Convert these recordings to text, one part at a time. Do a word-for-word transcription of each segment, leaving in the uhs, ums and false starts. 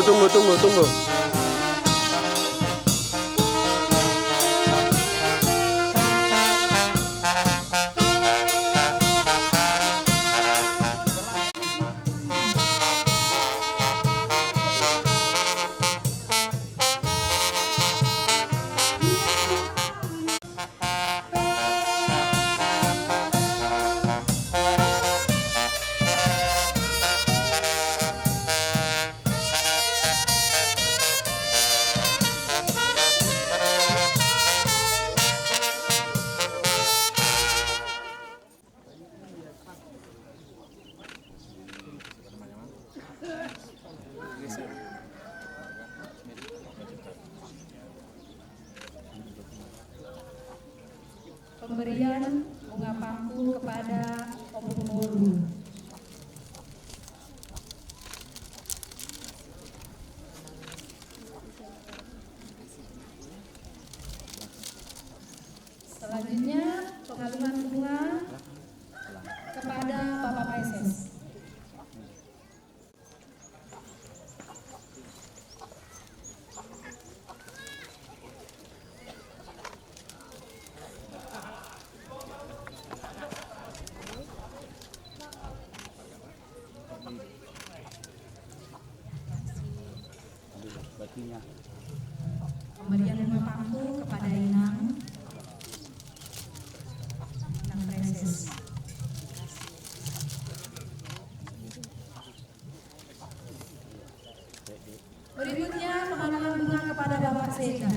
Tunggu, tunggu, tunggu. Pemberian bunga pangku kepada Ompu Boru. Selanjutnya, pengalungan bunga kepada Bapak Preses. Pemberian bunga pangku kepada Inang, Inang Preses. Berikutnya, pengalungan bunga kepada Bapak Sekda.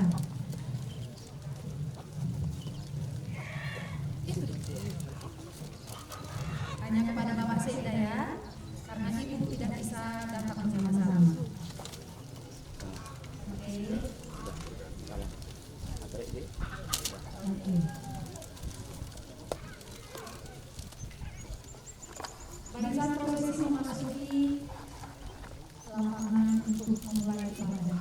Hanya kepada Bapak Sekda, ya, karena Ibu tidak bisa datang bersama-sama. Oke. Oke. Barisan prosesi memasuki lapangan untuk memulai ibadah.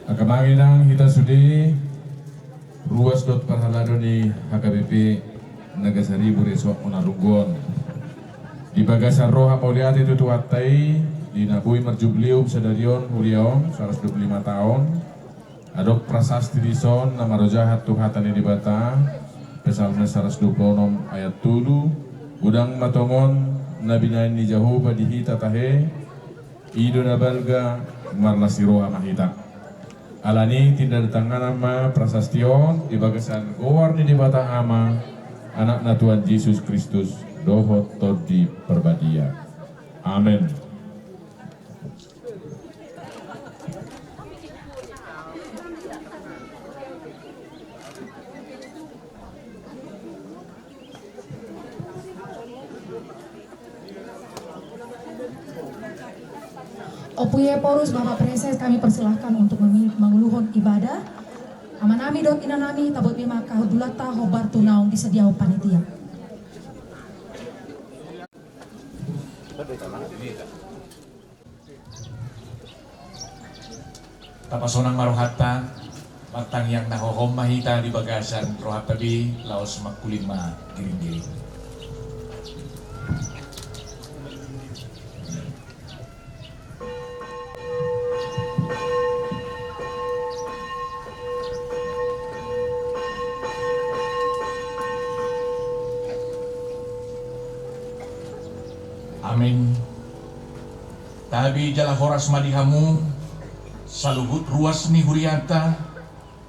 Angka amang inang hita sude, ruas dohot parhalado ni H K B P Naga Saribu Resort Onarunggu on. Di bagasan roha mauliate tu Tuhanta i, di na boi marjubileum sadari on huria on, saratus dua pulu lima taon, adong prasasti dison na marojahan tu hata ni Debata, Psalmen saratus dua pulu onom ayat tolu, godang ma tongon na binahen ni Jahowa di hita tahe, i do na balga, marlas ni roha ma hita. Alani i tindandangan ma prasasti on di bagasan goar ni Debata Ama, Anakna Tuhan Jesus Kristus, dohot Tondi Parbadia. Amen. Ompu Ephorus, Bapak Praeses, kami persilahkan untuk memi-, manguluhon ibadah. Amanami dohot inanami, taboto ma angka hundulanta hombar tu naung disediahon panitia. Tapasonang ma rohanta, martangiang na hohom ma hita di bagasan rohanta be, laos mangkuling ma giringgiring. Amin. Tabi jala horas ma di hamu, saluhut ruas ni hurianta,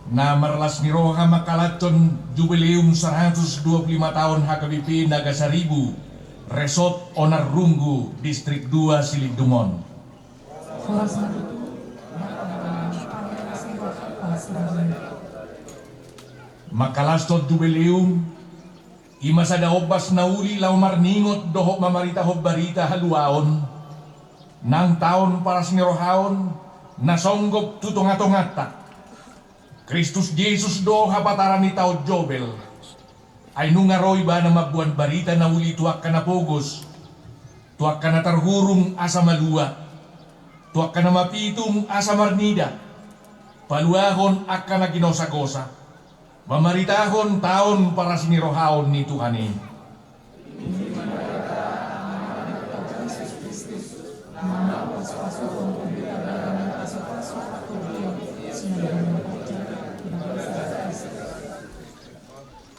na marlas ni roha mangkalashon jubileum saratus dua pulu lima taon H K B P Naga Saribu, Resort Onarunggu, Distrik dua Silindung on. Horas ma tutu, mangkalashon jubileum, i ma sada ombas na uli laho marningot dohot mamaritahon barita haluaon, nang taon parasinirohaon, na songgop tu tongatonganta. Kristus Jesus do hapataran ni taon Jobel. Ai nunga ro ibana mamboan barita na uli tu angka na pogos, tu angka na tarhurung asa malua, tu angka na mapitung asa marnida, paluahon angka na ginosagosa, mamaritahon taon parasinirohaon ni Tuhan i.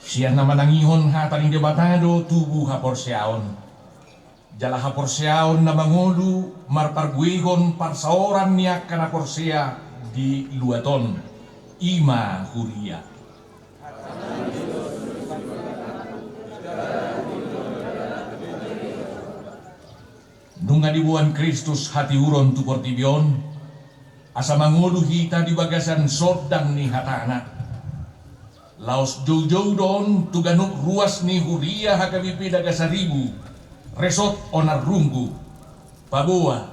Sian na manangihon hata ni Debata do tubu haporseaon. Jala haporseaon na mangolu marparbuehon parsaoran ni angka na porsea di luat on, i ma huria. Nunga diboan Kristus hatiuron tu portibi on, asa mangolu hita di bagasan sondang ni hatana. Laos joujou do on tu ganup ruas ni huria H K B P Naga Saribu, Resort Onarunggu. Paboa,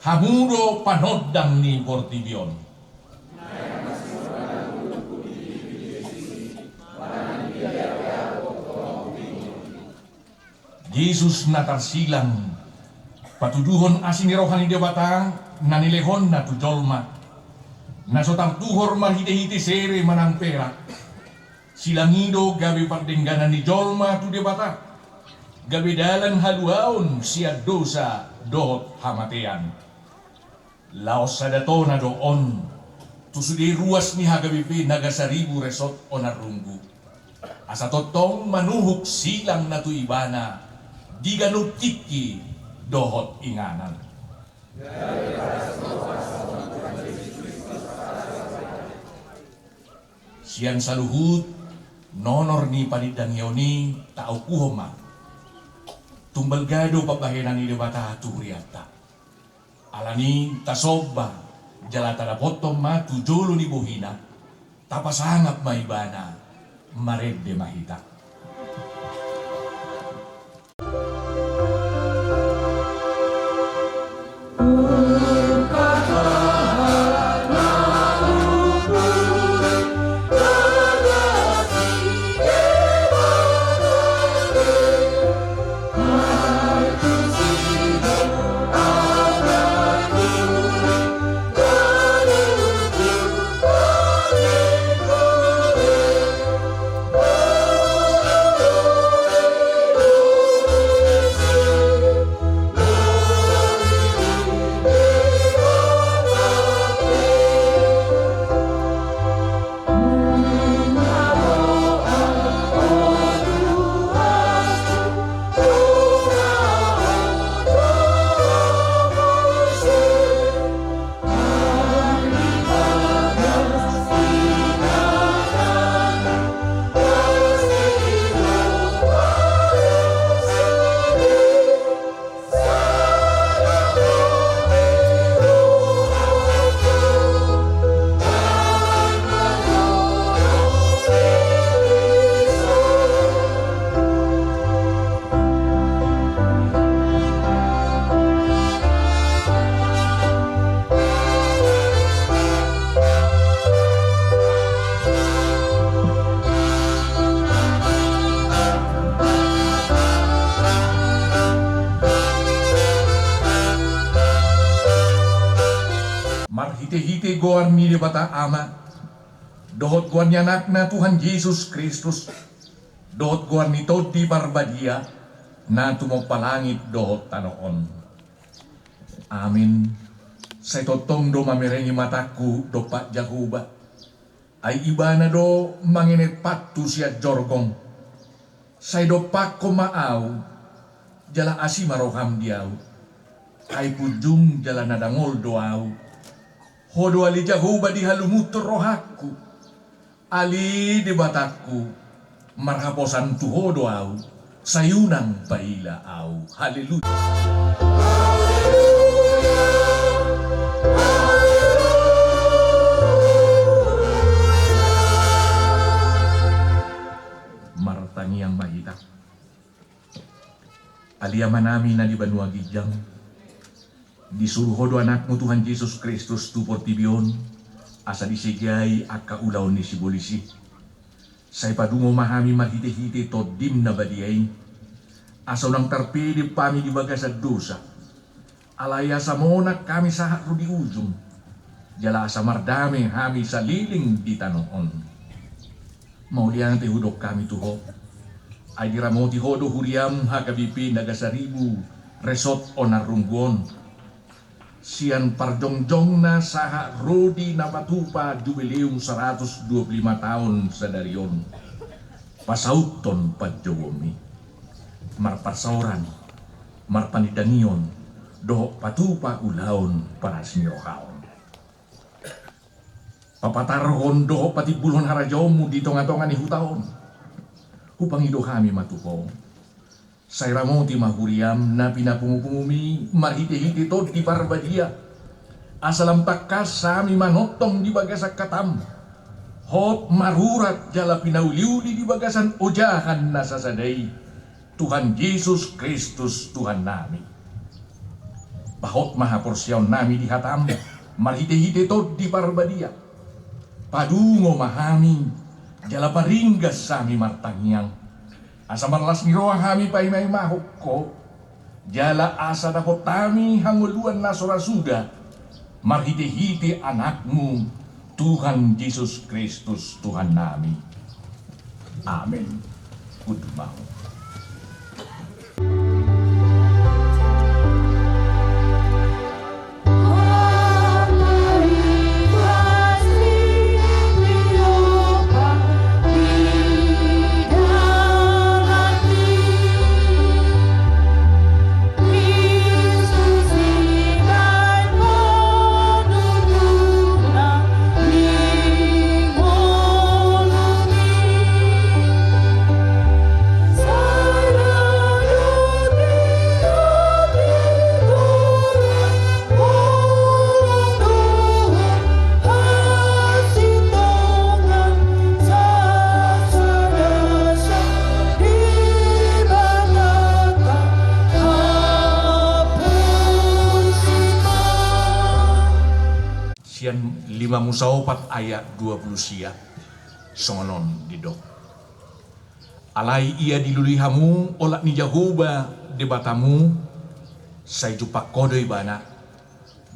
hamu do panondang ni portibi on. Jesus na tarsilang, patuduhon asi ni roha ni Debata na nilehonna tu jolma, na so tartuhor marhitehite sere manang perak. Silang i do gabe pardengganan ni jolma tu Debata, gabe dalan haluaon sian dosa dohot hamatean. Laos sada tona do on tu sude ruas ni H K B P Naga Saribu Resort Onarunggu, asa tongtong manuhuk silang na tu ibana di ganup tingki dohot inganan. Sian saluhut nonor ni panindangion i taokuhon ma, tung balga do pambahenan ni Debata tu hurianta. Alani i tasomba jala tadapothon ma tu jolo ni bohina, tapasangap ma ibana, marende ma hita. Marhitehite goar ni Debata Ama, dohot goar ni Anakna Tuhan Jesus Kristus, dohot goar ni Tondi Parbadia, na tumompa langit dohot tano on. Amin. Sai tongtong do mamereng i matangku dompak Jahowa. Ai Ibana do mangenet pathu sian jorgong. Sai dompakkon ma ahu, jala asi ma roham di ahu. Ai punjung jala na dangol do ahu. Ho do ale Jahowa dihalumuthon rohangku. Ale Debatangku, marhaposan tu Ho do ahu, sai unang paila ahu. Haleluya. Martangiang ma hita. Ale Amanami na di banua ginjang, disuru Ho do Anakmu Tuhan Jesus Kristus tu portibi on, asa disegai angka ulaon ni sibolis i. Sai padungo ma hami marhitehite Tondim na badia i, asa unang tarpedep hami di bagasan dosa. Alai asa monang hami sahat ro di ujung, jala asa mardame hami saleleng di tano on. Mauliate hudok hami tu Ho, ai diramoti Ho do huriam H K B P Nagasaribu Resort Onarunggu on. Sian parjongjongna sahat ro di na patupa jubileum saratus dua pulu lima taon sadari on, pasauthon panjouonmi, marparsaoran, marpanindangion, dohot patupa ulaon parasinirohaon. Papatarhon dohot patimbulhon harajaonmu di tongatonga ni huta on. Hupangido hami ma tu Ho. Sai ramoti ma huriam na pinapungupungumi marhitehite Tondi Parbadia. Asa lam tangkas hami manongtong di bagasan hatam. Hot marurat jala pinauliuli di bagasan ojahan na sasada i. Tuhan Jesus Kristus Tuhannami. Pahot ma haporseaonnami di hatam, marhitehite Tondi Parbadia. Padungo ma hami, jala paringgas hami martangiang. Asa marlas ni roha hami paimaimahon Ho, jala asa dapot hami hangoluan na so ra suda, marhitehite Anakmu, Tuhan Jesus Kristus, Tuhannami. Amen. Unduk ma ho. Sian lima Musa opat ayat dua pulu sia, songon on didok. Alai ia dilului hamu olat ni Jahowa Debatamu, sai jumpang ho do Ibana,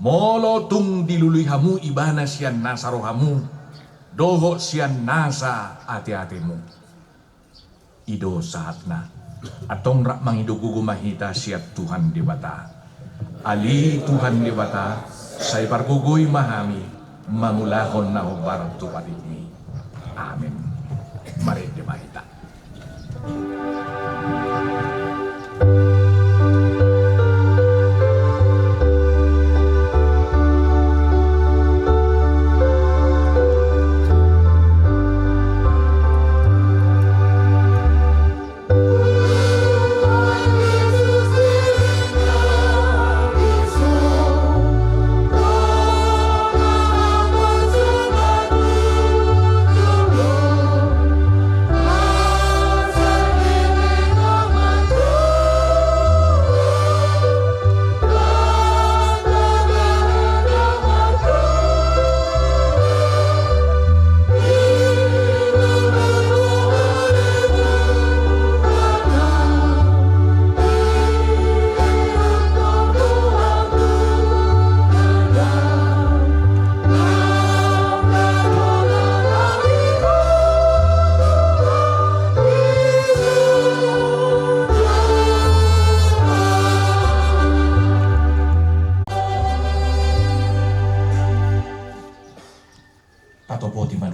molo tung dilului hamu Ibana sian nasa rohamu, dohot sian nasa ateatemu. I do sahatna. Antong rap mangido gogo ma hita sian Tuhan Debata. Ale Tuhan Debata, sai pargogoi ma hami mangulahon na hombar tu patikmi. Amen. Marende ma hita.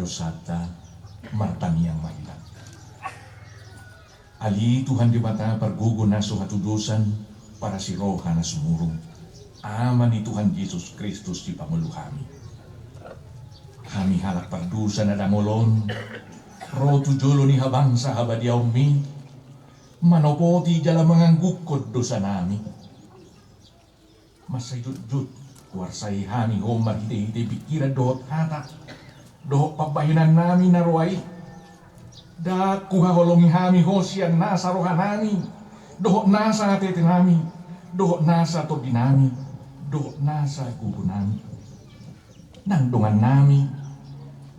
Sata, martangiang ma hita. Ale Tuhan Debata, pargogo na so hatudosan, parasi roha na sumurung, Ama ni Tuhan Jesus Kristus, sipangolu hami. Hami halak pardosa na dangol on, ro tu jolo ni habangsa habadiaonmi, manopoti jala manganggukkon dosanami. Mansai jotjot huarsai hami Ho marhitehite pikiran dohot hata dohot pambahenannami na roa i. Ndang huhaholongi hami Ho sian nasa rohanami dohot nasa ateatenami dohot nasa tondinami dohot nasa gogonami. Nang dongannami,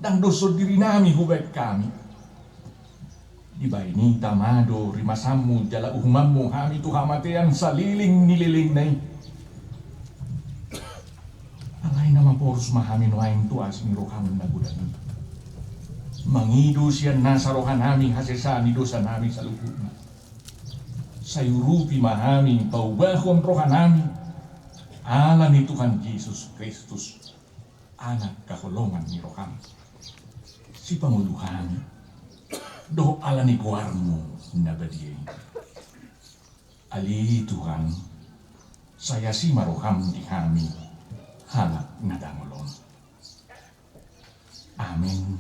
nang do sondirinami hubaen hami. Dibaen i tama do rimasanmu jala uhumanmu hami tu hamatean saleleng ni lelengna i. Alai na maporus ma hami nuaeng tu asi ni roham na godang i, mangido sian nasa rohanami hasesaan ni dosanami saluhutna. Sai urupi ma hami paubahon rohanami, ala ni Tuhan Jesus Kristus, Anak haholongan ni roham, sipangolu hami, dohot ala ni goarmu na badia i. Ale Tuhan, sai asi ma roham di hami halak na dangol on. Amen.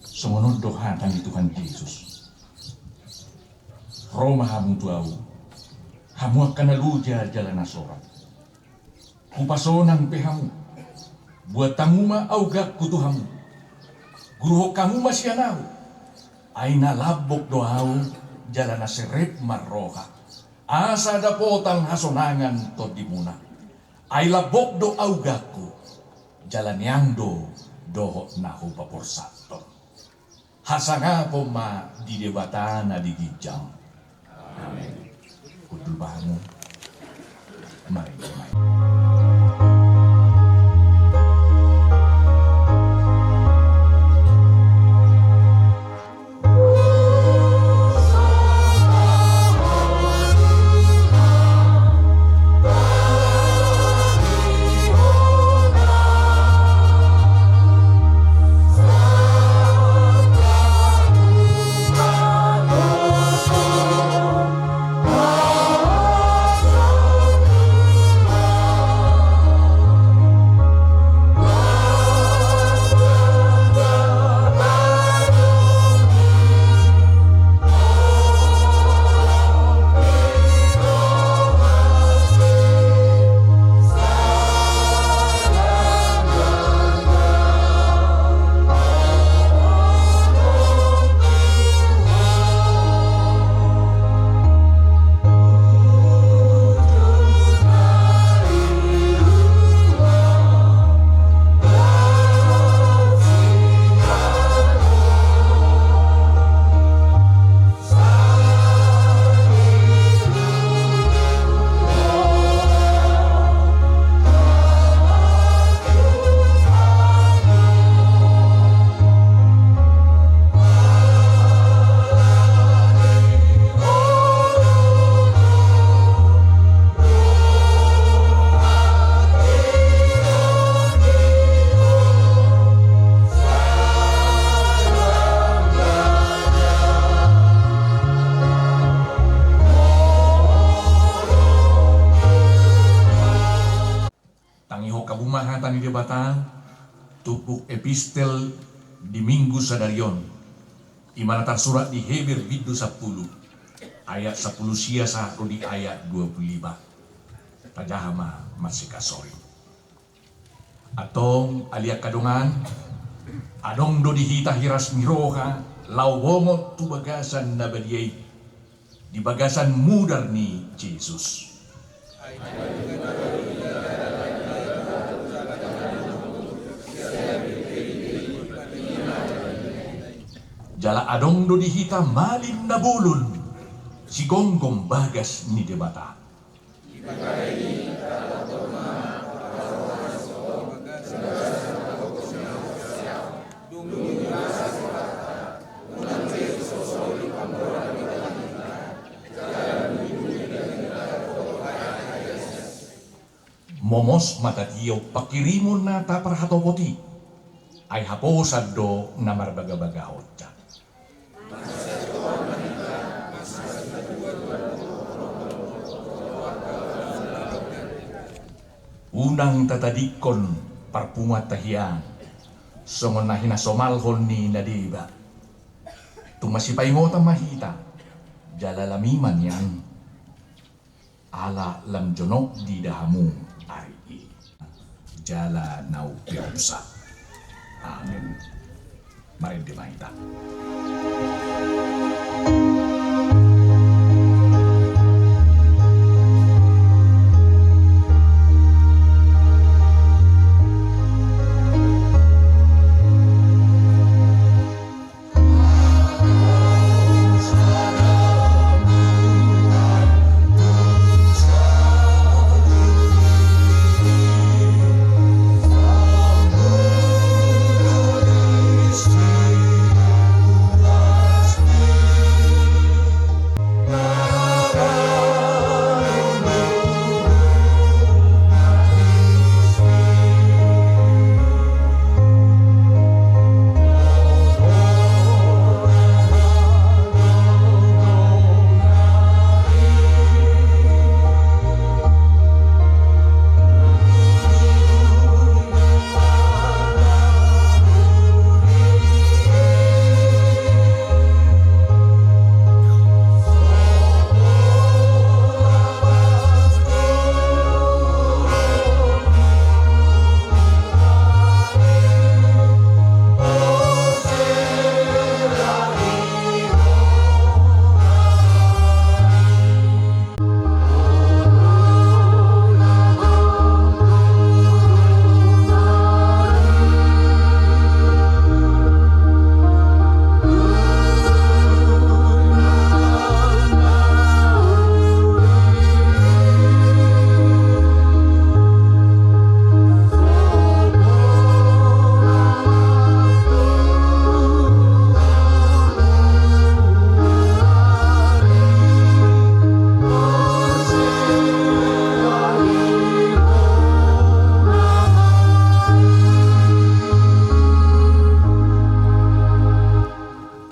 Songon on do hata ni Tuhan Jesus: Ro ma hamu tu Ahu, hamu angka na loja jala na sorat, hupasonang pe hamu. Buat hamu ma augangku tu hamu. Guruhon hamu ma sian Ahu, ai na lambok do Ahu jala na serep marroha, asa dapotan hasonangan tondimuna. Ai lambok do augangku, jala niang do dohot na hupaborsathon. Hasangapon ma di Debata na di ginjang. Amen. Hundul ma hamu. Mari, mari. Tangihon hamu ma hata ni Debata, turpuk epistel di Minggu sadari on, i ma na tarsurat di Heber bindu sampulu, ayat sampulu sia sahat ro di ayat dua pulu lima. Tajaha ma marsikasori. Antong ale angka dongan, adong do di hita hiras ni roha laho bongot tu bagasan na badia i, di bagasan mudar ni Jesus. Jala adong do di hita malim na bolon, sigomgom bagas ni Debata. Momos ma tatiop pangkirimon na taparhatopot i. Ai haposan do na marbagabagahonta. Unang tatadingkon parpunguanta hian songon na hinasomalhon ni na deba. Tung masipaingotan ma hita, jala lami ma nian. Ala lam jonok diida hamu ari i jala na umpeopsa. Amen. Marende ma hita.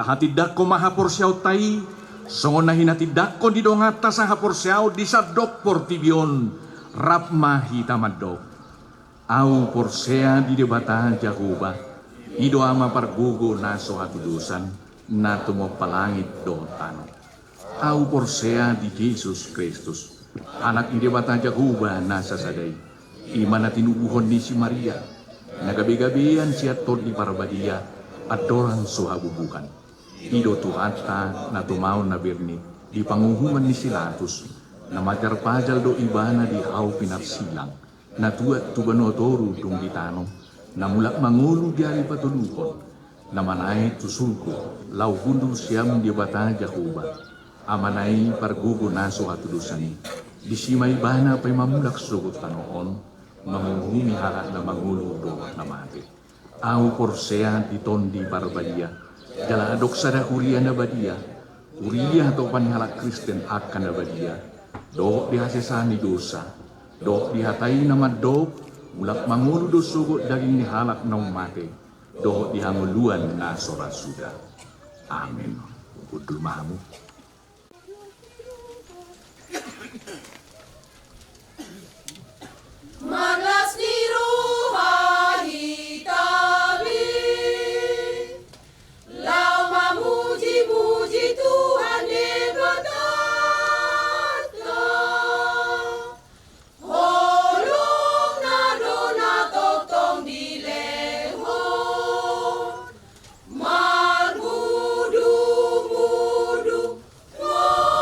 Tahatindangkon ma haporseaonta i, songon na hinatindangkon ni donganta sahaporseaon di sandok portibi on, rap ma hita mandok. Ahu porsea di Debata Jahowa, i do Ama pargogo na so hatudosan, na tumompa langit dohot tano. Ahu porsea di Jesus Kristus, Anak ni Debata Jahowa na sasada i, i ma na tinubuhon ni si Maria, na gabegabean sian Tondi Parbadia, andorang so habubuhan. I do Tuhanta na tumaon na bernit di panguhuman ni si Latus, na matarpajal do Ibana di hau pinarsilang, na tuat tu banua toru dung di tano, na mulak mangolu di ari patoluhon, na manaek tu surgo laho hundul sian Debata Jahowa, Amana i pargogo na so hatudosan i. Disi ma Ibana paima mulak sogot tano on, manguhumi halak na mangolu dohot na mate. Ahu porsea di Tondi Parbadia, jala adong sada huria na badia, huria hatopan ni halak Kristen angka na badia, dohot di hasesaan ni dosa, dohot di hata i na mandok, mulak mangolu do sogot daging ni halak naung mate, dohot di hangoluan na so ra suda. Amen. Hundul ma hamu. Marlas ni roha hita be, laho mamujimuji Tuhan Debatanta. Holongna do na tongtong dilehon, marmudumudu ngolumi.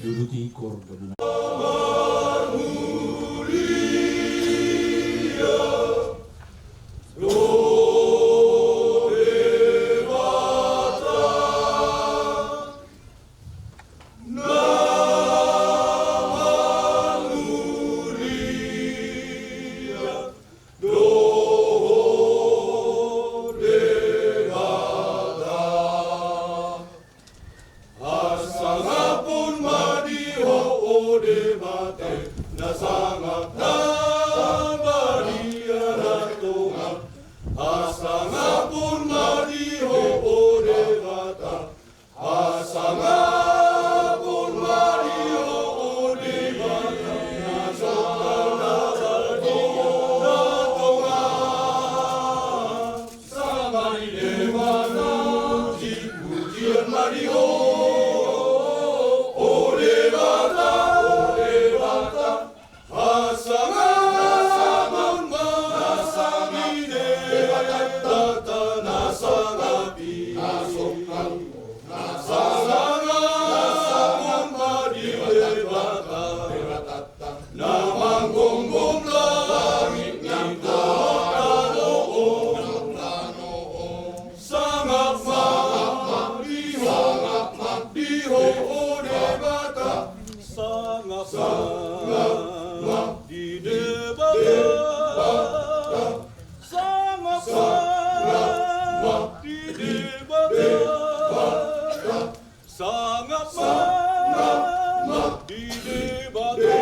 Duduti korban. Hasangapon ma di Ho, o Debata, na sangap na badia na tonga. Hasangapon ma di Ho, o Debata, hasangapon ma di Ho, o Debata, na sangap na badia na tonga. Sangap ma di Debata, pujian ma di Ho, o Debata, o Debata. Hasangapon ma di Debata, na sangap i, hasangapon ma di Debata, na manggomgom langit nang tano on. Sangap ma di Ho, sangap ma di Ho, o Debata. Sangap ma di Debata. Sangap ma di Debata. Sangap ma di Debata,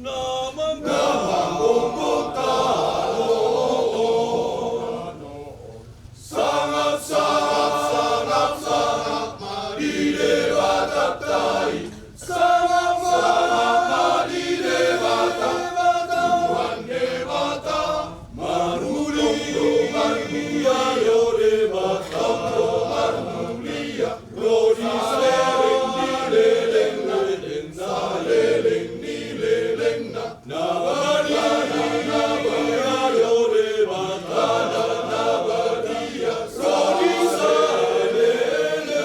na manggomgom tano on. Sangap, sangap, sangap, sangap ma di Debata i. Sangap ma di Debata, Tuhan Debata, manuli ia, o Debata, manuli ia. Ro di saleleng ni lelengna, saleleng ni lelengna. Na badia, na badia, o Debata, na badia. Ro di saleleng ni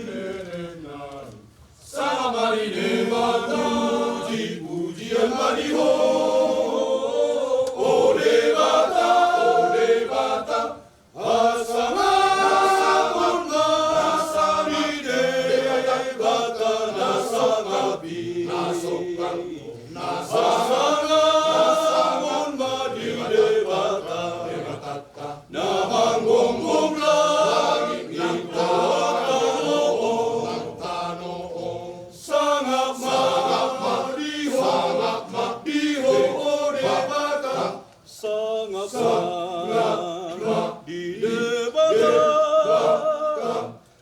lelengna. Sangap ma di Debata, pujian ma di Ho, o Debata, o Debata. Hasangapon ma di Debata, na sangap i, na sangap i, hasangapon ma di Debata, na manggomgom langit nang tano on. Sangap ma di Ho, sangap ma di Ho, o Debata. Sangap ma di Debata.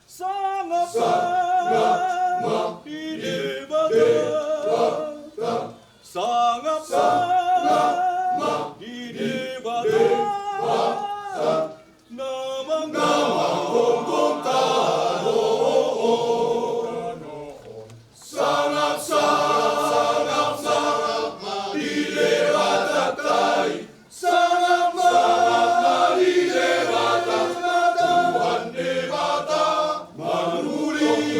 Sangap ma di Debata. Sangap ma di Debata, na manggomgom tano on. Sangap, sangap, sangap, sangap ma di Debata i. Sangap ma di Debata, Tuhan Debata, manuli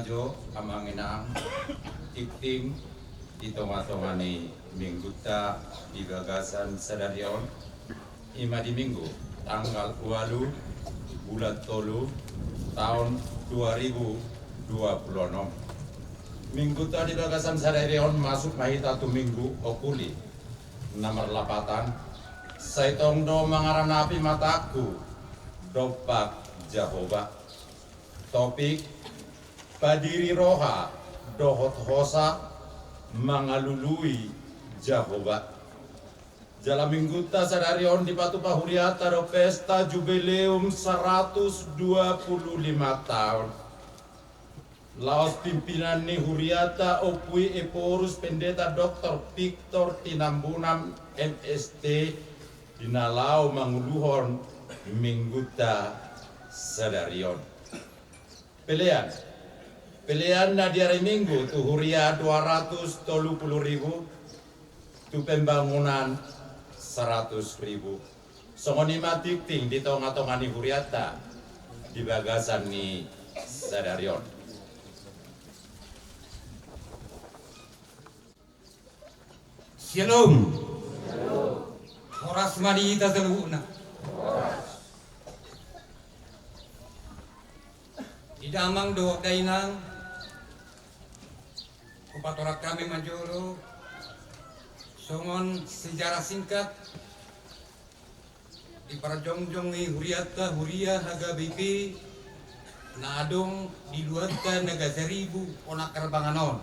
Jo, amang inang, tingting di tonga-tonga ni minggunta di bagasan sadari on, ima di Minggu tanggal ualu bulan tolu taon dua ribu dua puluh onom. Minggunta di bagasan sadari on masuk ma hita tu Minggu Okuli na marlapatan, sai tong do mangaranapi matangku dompak Jahowa. Topik: Padiri roha dohot hosa mangalului Jahowa. Jala minggunta sadari on dipatupa hurianta do pesta jubileum saratus dua puluh lima taon. Laos pimpinan ni hurianta Ompu i Ephorus Pendeta Doktor Victor Tinambunan, M.St., di na laho manguluhon minggunta sadari on. Pelean. Pelean na di ari Minggu tu huria dua ratus tolu puluh ribu, tu pembangunan saratus ribu. Songon i ma tingting di tonga-tonga ni hurianta di bagasan ni sadari on. Syalom. Horas ma di hita saluhutna. Di damang dohot dainang, hupatorang hami ma jolo songon sejarah singkat di parjongjong ni hurianta, huria H K B P na adong di luatta Nagasaribu Onak Karbangan on.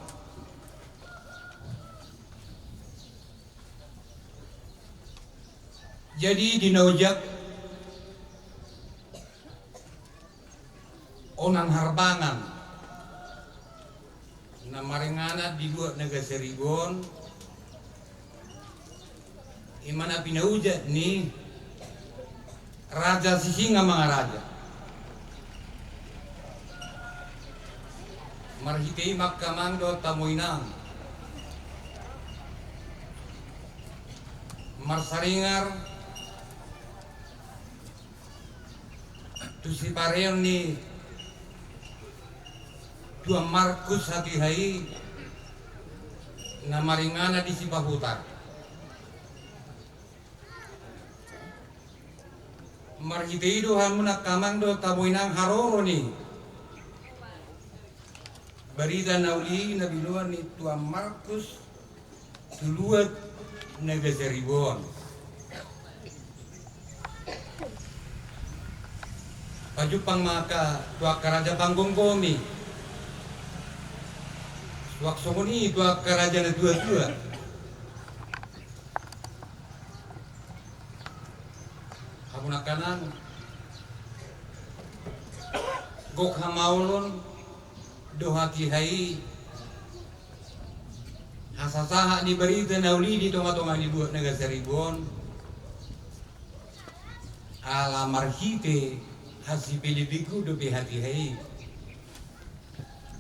Jadi di na ojak Onak Karbangan na maringanan di luat Nagasaribu on, ima na pinaujak ni Raja Sisingamangaraja. Marhite i ma angka amang dohot hamu inang, marsaringar tu sipareon ni Tuan Markus Hatiha i na maringanan di Sipahutar. Marhite i do hamu angka amang dohot hamu inang haroro ni barita na uli na binoan ni Tuan Markus tu luat Nagasaribu on. Pajumpang ma angka tu angka raja panggomgomi. Suang songon i tu angka raja na tua-tua. Hamu angka amang, gok hamaolon do hatiha i hasasahat ni barita na uli di tonga-tonga ni luat Nagasaribu on. Ala marhite hasipelebeku dope hatiha i,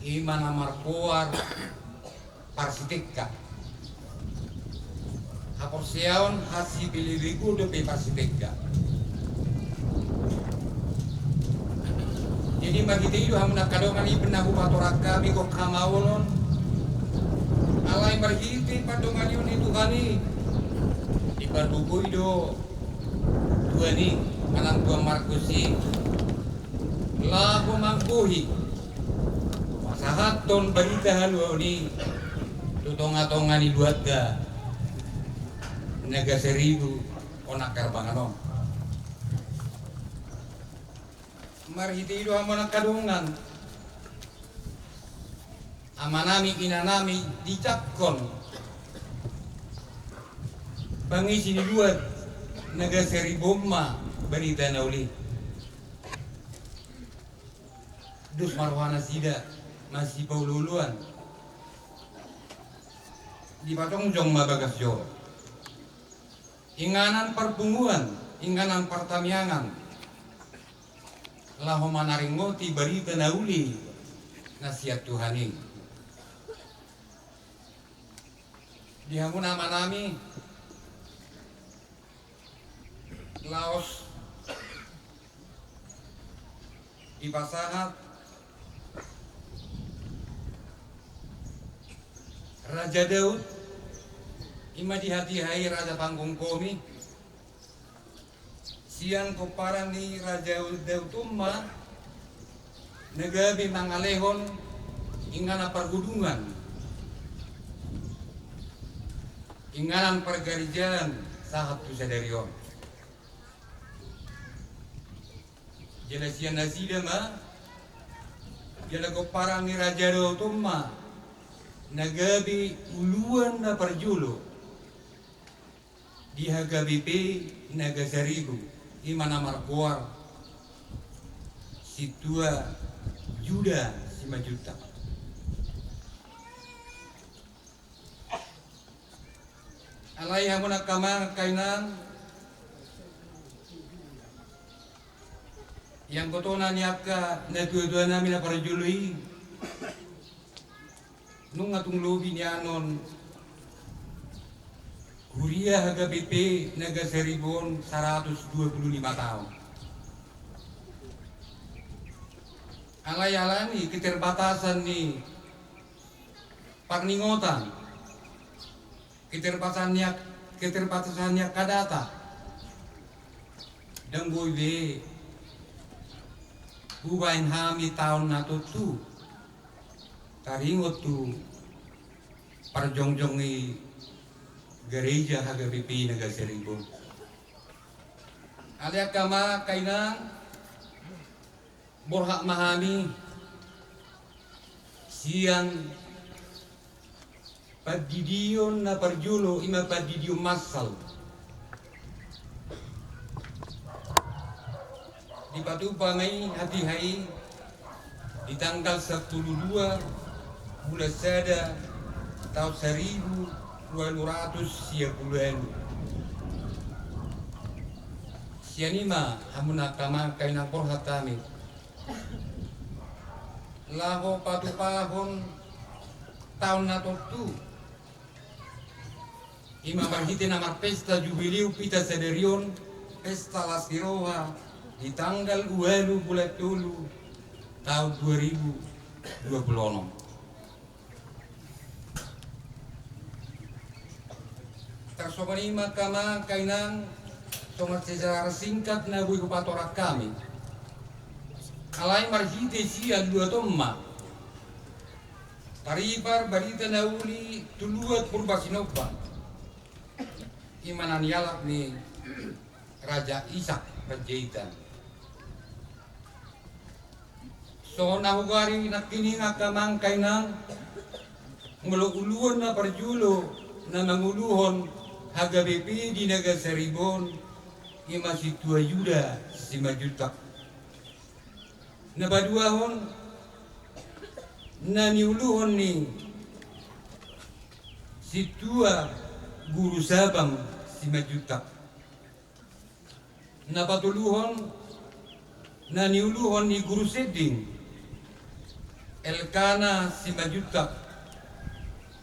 ima na margoar Parsitengka. Haporseaon hasipelebeku dope Parsitengka. Jadi marhite i do hamu angka dongan, i pe na hupatorang hami gok hamaolon. Alai marhite pandonganion ni Tuhan i, diparbogoi do Tuhan i, manang Tuan Markus i, laho manggohi pasahathon barita haluaon i tu tonga-tonga ni luatta Nagasaribu Onak Karbangan on. Marhite i do hamu angka dongan, amanami, inanami, dijangkon pangisi ni luat Nagasaribu on ma barita na uli. Dos ma rohanasida masipaolo-oloan, dipajongjong ma bagas joro. Inganan parpunguan, inganan partamiangan, laho manaringoti barita na uli na sian Tuhan i. Di hamu na amanami, laos dipasahat Raja Daud, i ma di hatiha i raja panggongkomi, sian pomparan ni Raja Daud on ma na gabe mangalehon inganan pargudungan, inganan pargarejaan sahat tu sadari on. Jala sian nasida ma, jala pomparan ni Raja Daud on ma na gabe uluan na parjolo di H K B P Naga Saribu, i ma na margoar Sintua Yuda Simanjuntak. Alai hamu angka amang, angka inang, ianggo tona ni angka natuatua nami na parjolo i, nunga tung lobi nian on huria H K B P Naga Saribu on saratus dua pulu lima taon. Alai alani keterbatasan ni parningotan, keterbatasan ni ak-, keterbatasan ni angka data, ndang boi be hubaen hami taon na tontu taringot tu parjongjong ni gareja H K B P Naga Saribu on. Alai angka amang, angka inang, borhat ma hami sian pandidion na parjolo, i ma pandidion mansal. Dipatupa ma i hatiha i di tanggal sampulu dua bulan sada taon saribu ualu ratus sia pulu ualu. Sian i ma hamu angka amang, angka inang, borhat hami laho patupahon taon na tontu, i ma marhite na marpesta jubileu hita sadari on, pesta las ni roha, di tanggal ualu bulan tolu taon dua ribu dua pulu onom. Tarsongon i ma angka amang, angka inang, songon sejarah singkat na boi hupatorang hami. Alai marhite sian luat on ma taripar barita na uli tu luat Purba Sinomba, i ma na nialap ni Raja Ishak Panjaitan. Songon na hugari nangkining, angka amang, angka inang, molo uluan na parjolo na manguluhon H K B P di Naga Saribu on, i ma Sintua Yuda Simanjuntak. Na paduahon, na niuluhon ni Sintua Guru Sabang Simanjuntak. Na patoluhon, na niuluhon ni Guru Sending, Elkana Simanjuntak,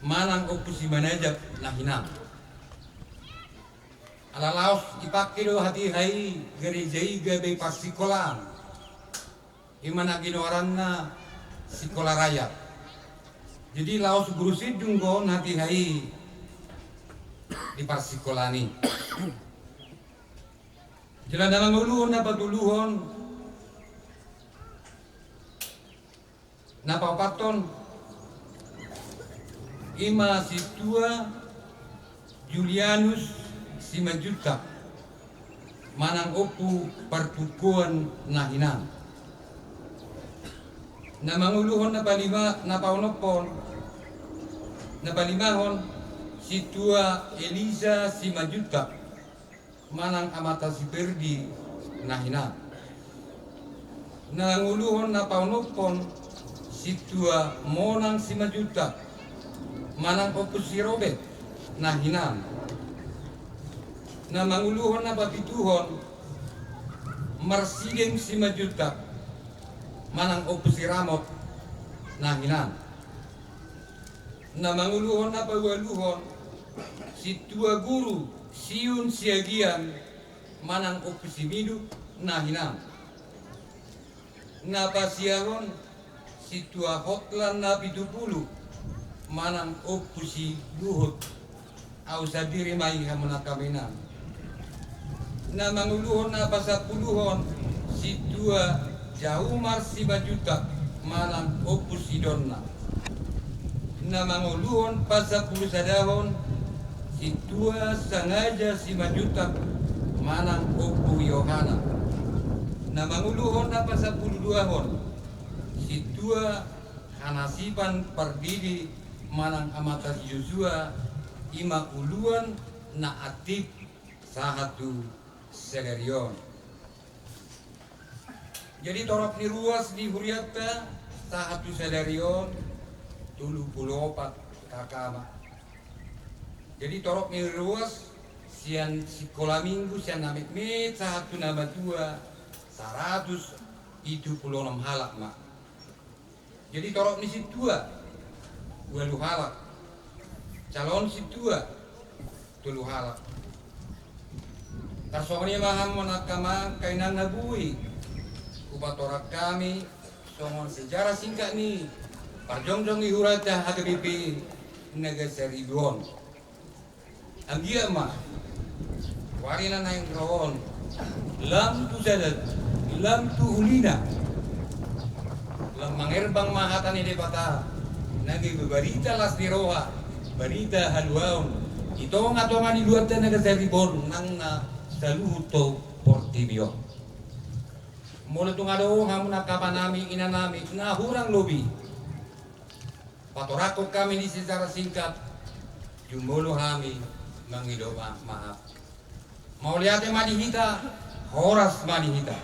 manang Ompu Simanajak na hinan. Ala laos dipake do hatiha i gareja i gabe parsikolaan, i ma na ginoaranna sikola rakyat. Jadi laos Guru Sending do on hatiha i di parsikolaan i. Jala na manguluhon, na patoluhon, na paopathon, i ma Sintua Julianus Simanjuntak, manang Ompu Parpungkoan na hinan. Na manguluhon, na palima, na paonomhon, na palimahon, Sintua Elisa Simanjuntak, manang Amanta si Perdi na hinan. Na manguluhon, na paonomhon, Sintua Monang Simanjuntak, manang Ompu si Robert na hinan. Na manguluhon, na papituhon, Marsideng Simanjuntak, manang Ompu si Ramot na hinan. Na manguluhon, na paualuhon, Sintua Guru Siun Siagian, manang Ompu si Miduk na hinan. Na pasiahon, Sintua Hotlan na pitupulu, manang Ompu Siluhut, au sandiri ma i hamu na hami inang. Na manguluhon na pasampuluhon, Sintua Jaumar Simanjuntak manang Ompu Sidonna. Na manguluhon pasampulusadahon, Sintua Sangaja Simanjuntak manang Ompu Yohana. Na manguluhon na pasampuluduahon, Sintua Hanasipan Pardidi manang Amanta si Joshua, i ma uluan na aktif sahat tu sadari on. Jadi torop ni ruas ni hurianta sahat tu sadari on tolu pulu opat K K ma. Jadi torop ni ruas sian sikola minggu, sian na metmet sahat tu na matua, saratus pitu pulu onom halak ma. Jadi torop ni sintua ualu halak, calon sintua tolu halak. Tarsongon i ma hamu na hami angka inang na boi, hupatorang hami songon sejarah singkat ni parjongjong ni hurianta H K B P Naga Saribu on. Anggiat ma wari na naeng ro on, lam tu sada, lam tu ulina, lam mangerbang ma hata ni Debata, na gabe barita las ni roha, barita haluaon di tongatonga ni uluanta Naga Saribu on nang na saluhut tu portibi on. Molo tung adong hamu na hami angka inanami na hurang lobi, patorangkon hami di sejarah singkat, jumolo hami mangido ma-, maaf. Mauliate ma di hita, horas ma di hita.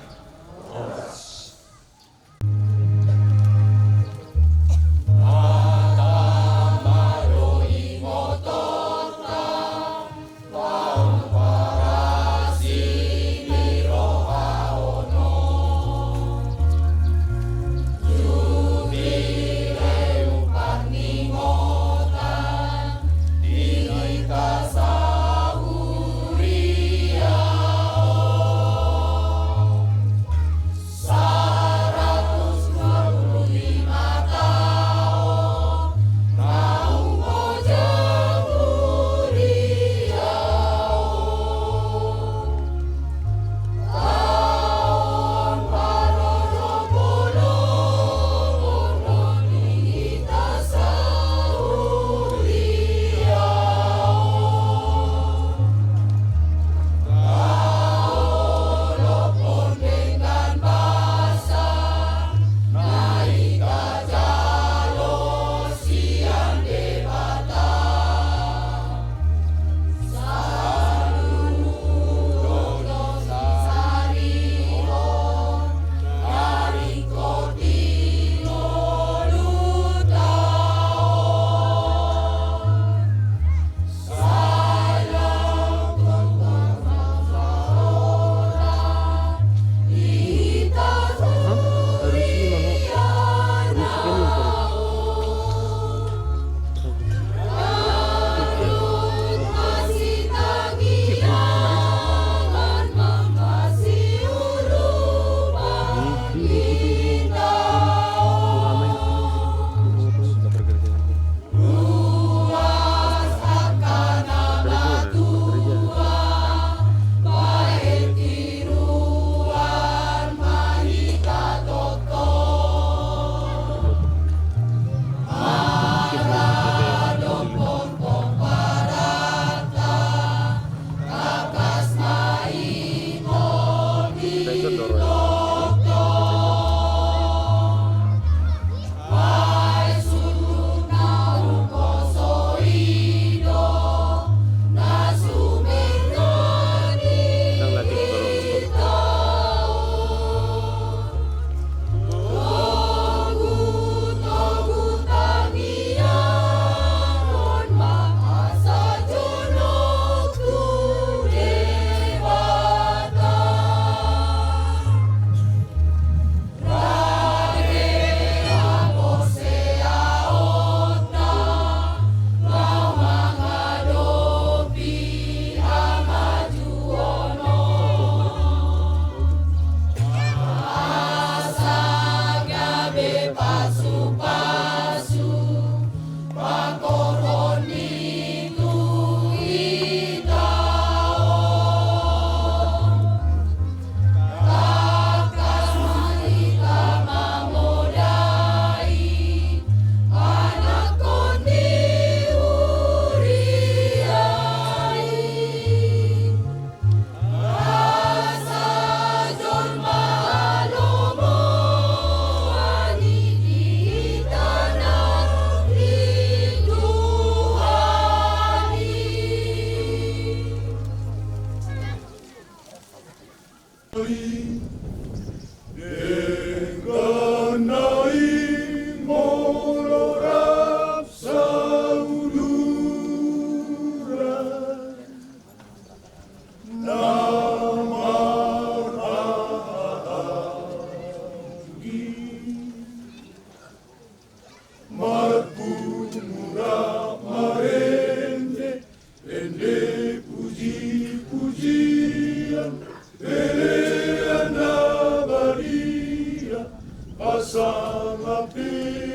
Pasangapi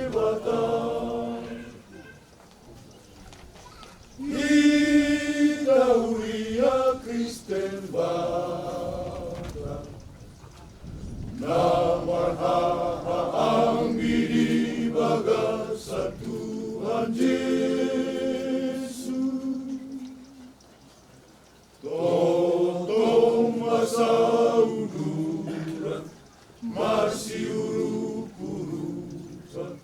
Debata. Hita huria Kristen Batak na marhahaanggi di bagasan Tuhan Jesus. Tongtong ma sauduran masiurupurupan,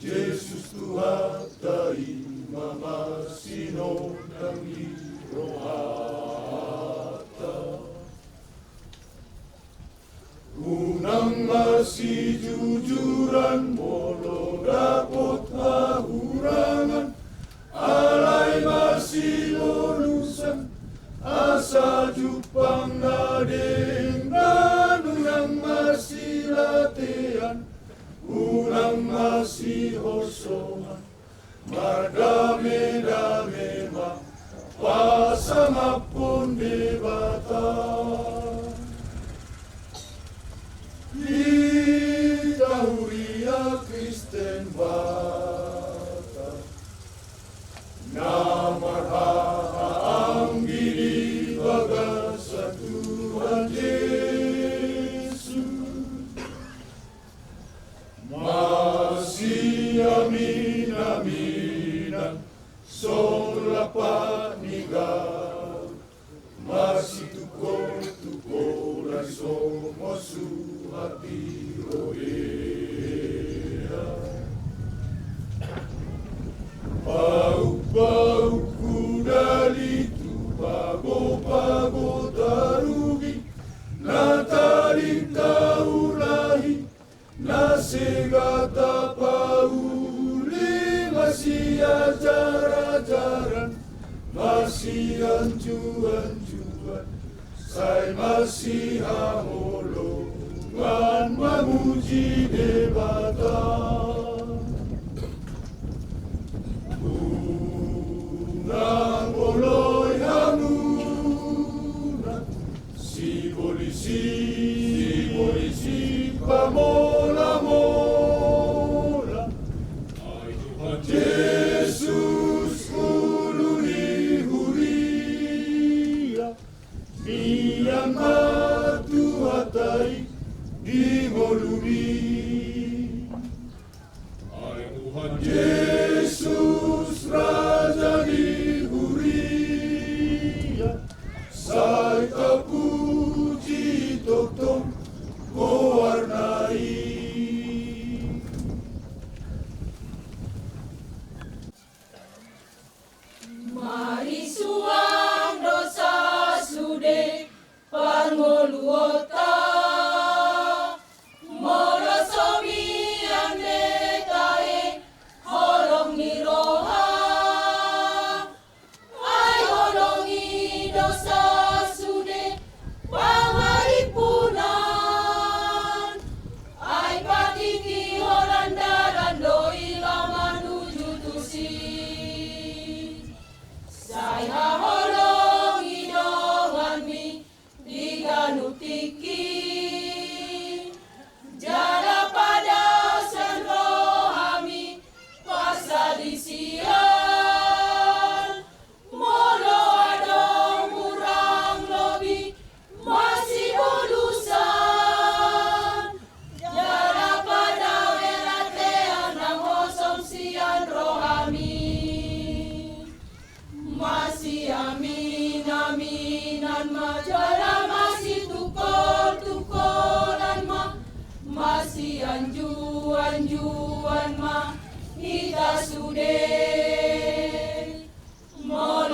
Jesus Tuhanta i ma masinondang di rohanta. Unang masijujuran molo dapot hahurangan, alai masibolusan asa jumpang na denggan. Unang masilatean, unang masihosongan, mardamedame ma pasangaphon Debata. Hita huria Kristen Batak na marhahaanggi di bagasan Tuhan Jesus. Masiaminaminan songon lampak ni gaol, masitungkoltungkolan songon suhat di robean. Paukpauk hudalitu, pagopago tarugi, na tading taulahi, na sega tapauli, masiajarajaran, masianjuanjuan, sai masihaholongan mamuji Debata. Unang oloi hamuna sibolis, sibolis pamolamola. Ai Tuhan Jesus, ulu ni huria, mian ma Tuhanta i di ngolumi. Ai Tuhan Jesus, Raja ni huria, sai tapuji tongtong goarna i. Marisuang do sasude parngoluonta, molo so mian be tahe holong ni roha. Ai holong i do sasude pangarimpunan, ai patingki holan dalan do i laho manuju tusi. Sai haholongi donganmi di ganup tingki, jala padasan rohami parsadisian. Molo adong hurang lobi masibolusan, jala padawe latean nang hosom sian rohami. Masiaminaminan ma jala masitungkoltungkolan ma, masianjuanjuan ma hita sude. Molo